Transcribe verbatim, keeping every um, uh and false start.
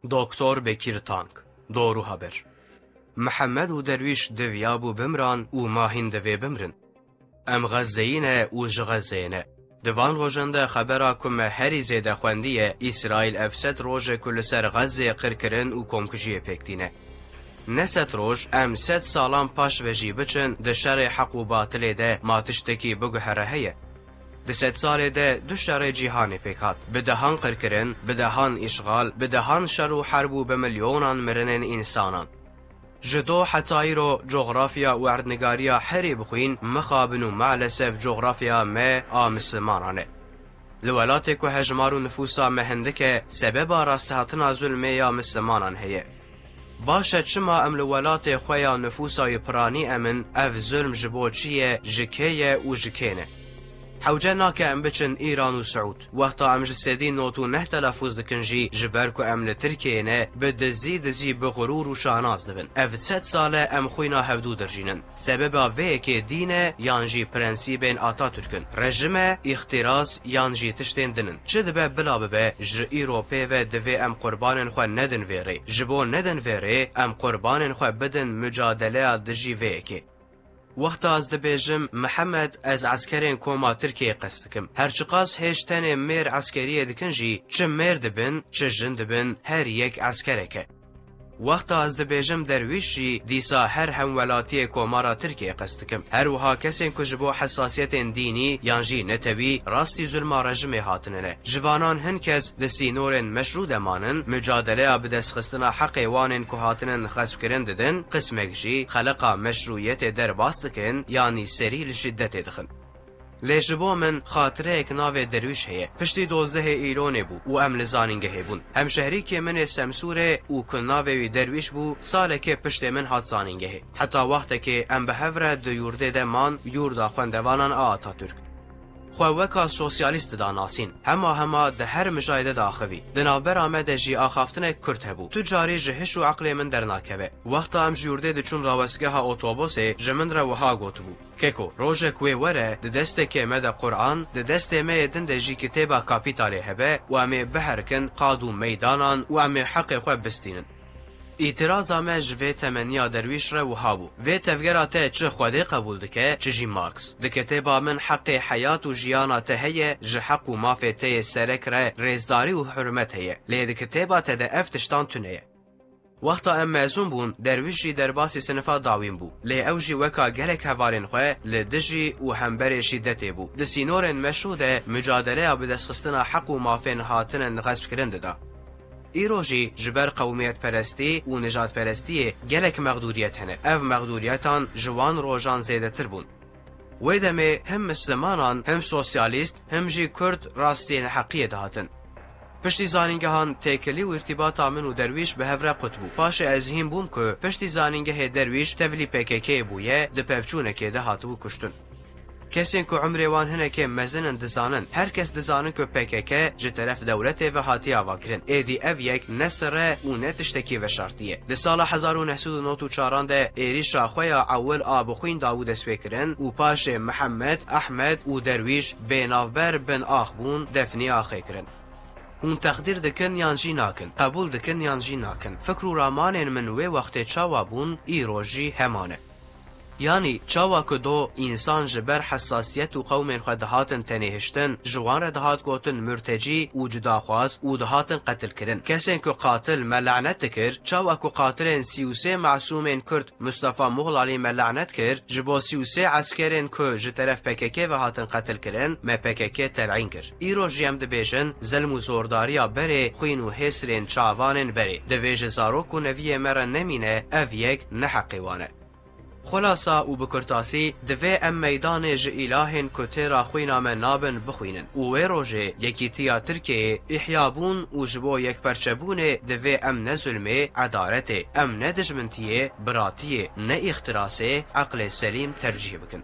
Doktor Bekîr Tank, Doğru Haber. Mihemed û Derwîş diviya bû bimran û ma hîn divê bimrin. Em Xezzeyî ne û ji Xezzeyê ne. Di van rojan de xebera ku me herî zêde xwendiye, Îsraîl ev sed roj e ku li ser Xezzeyê qirkirin û komkujiyê pêk tîne. Ne sed roj, em sed salan paş ve jî biçin, di şerê heq û batilê de ma tiştekî biguhere heye. Di sedsalê de du şerê cîhanê pêk hat. Bi dehan qirkirin, bi dehan îşxal, bi dehan şer û herb û bi milyonan mirinên însanan. Ji do heta îro cografya û erdnigariya herî bixwîn mixabin û maalesef cografya me a mislimanan e. Li welatê ku hejmar û nifûsa me hindik e, sebeba rasthatina zulmê ya mislimanan heye. Baş e, çima em li welatê xwe ya nifûsa wî piranî em in, ev zulm ji bo çi ye, ji kê ye û ji kê ne? Hewce nake em biçin Îran û Siûd. Wexta em ji sedî nod û neh telafûz dikin jî, ji ber ku em li Tirkiyeyê ne, bi dizî dizî bi xurûr û şanaz dibin. Ev sed sal e em xwîna hevdû dirjînin. Sebeba vê yekê dîn e yan jî prensîbên Atatürk in. Rejim e, îxtîraz yan jî tiştên din in. Çi dibe bila bibe, ji îro pê ve divê em qurbanên xwe nedin vê rê. Ji bo nedin vê rê, em qurbanên xwe bidin mucadeleya dijî vê yekê. Wexta ez dibêjim Mihemed, ez eskerên koma Tirkiyeyê qest dikim. Her çiqas hêj tenê mêr eskeriyê dikin jî, çi mêr dibin, çi jin dibin, her yek eskerek e. Wexta ez dibêjim Derwîş jî, dîsa her hemwelatiyê Komara Tirkiyeyê qest dikim. Her wiha kesên ku ji bo hesasiyetên dînî yan jî netewî rastî zulma rejimê hatine ne. Ji vanan hin kes di sînorên meşrû de manin, mucadeleya bi destxistina heqê wan ên ku hatinin xespkirin didin, qismek jî xeleqa meşrûyetê derbas dikin, yanî serî li şidetê dixin. Lê ji bo min xatireyek navê Derwîş heye. Piştî dozdehê Îlonê bû û em li zanîngehê bûn. Hemşehrîkê min ê Semsûrê û ku navê wî Derwîş bû, salekê piştê min hat zanîngehê. Heta wextekê em bi hev re di yurdê de man, yurda xwendevanan a Atatürk. Xwe weka sosyalîst dida nasîn. Hema hema di her mijayê de diaxivî. Di navbera me de jî axaftinek kurt hebû. Tu carî ji hiş û eqlê min dernakeve. Wexta em ji yurdê diçûn rawestgeha otobusê, ji min re wiha gotibû: Keko, rojek wê were, di destekê me de Quran, di destê me yê din de jî kitêba Kapîtalê hebe û em ê biherikin qad û meydanan û em ê heqê xwe bistînin. Îtiraza me ji vê temenniya Derwîş re wiha bû: Vê tevgera te çi Xwedê qebûl dike, çi jî Marx. Di kitêba min heqê heyat û jiyana te heye, ji heq û mafê te yê serek re rêzdarî û hurmet heye. Lê di kitêba te de ev tiştan tune ye. Wexta em mezûn bûn, Derwîş jî derbasî sinifa dawîn bû. Lê ew jî weka gelek hevalên xwe li dijî û hemberê şîdetê bû. Di sînorên meşrû de mucadeleya bi destxistina heq û mafên hatinin xespkirin dida. Îro jî ji ber qewmiyetperestî û nijadperestiyê gelek mexdûriyet hene. Ev mexdûriyetan ji wan rojan zêdetir bûn. Wê demê him mislimanan, him sosyalîst, him jî kurd rastiyê neheqiyê dihatin. Piştî zanîngehan têkilî û îrtîbata min û Derwîş bi hev re qut bû. Paşê ez hîn bûm ku piştî zanîngehê Derwîş tevlî P K K bûye, di pevçûnekê de hatibû kuştin. Kesên ku umrê wan hinekê mezin in dizanin. Her kes dizanin ku P K K ji teref dewletê ve hatiye avakirin. Êdî ev yek ne sir e û ne tiştekî veşartî ye. Di sala hezar û neh sed û nod û çaran de êrîşa xwe ya ewil a bi xwîn dabû destpêkirin û paşê Mihemed, Ehmed û Derwîş bênavber bin ax bûn, defnî axê kirin. Hûn teqdîr dikin yan jî nakin, qebûl dikin yan jî nakin, fikr û ramanên min wê wextê çawa bûn, îro jî heman e. Yanî çawa ku do însan ji ber hesasiyet û qewmên xwe dihatin tenêhiştin, ji wan re dihat gotin murtecî û cudaxwaz û dihatin qetilkirin. Kesên ku qatil me lanet dikir, çawa ku qatilên sî û sê masûmên Kurd Mustafa Muxlalî me lanet kir, ji bo sî û sê eskerên ku ji teref P K K ve hatin qetilkirin, me P K K telîn kir. Îro jî em dibêjin, zilm û zordariya berê, xwîn û hêsirên çavanên berê. Divê ji zarok û neviyê me re nemîne, ev yek ne heqê wan e. Xulasa û bi kurtasî, divê em meydanê ji îlahên ku têra xwîna me nabin bixwînin û wê rojê yekîtiya Tirkiyeyê îhya bûn û ji bo yekperçebûnê divê em ne zulmê, edaletê, em ne dijmintiyê, biratiyê, ne îxtirasê, eqlê selîm tercîh bikin.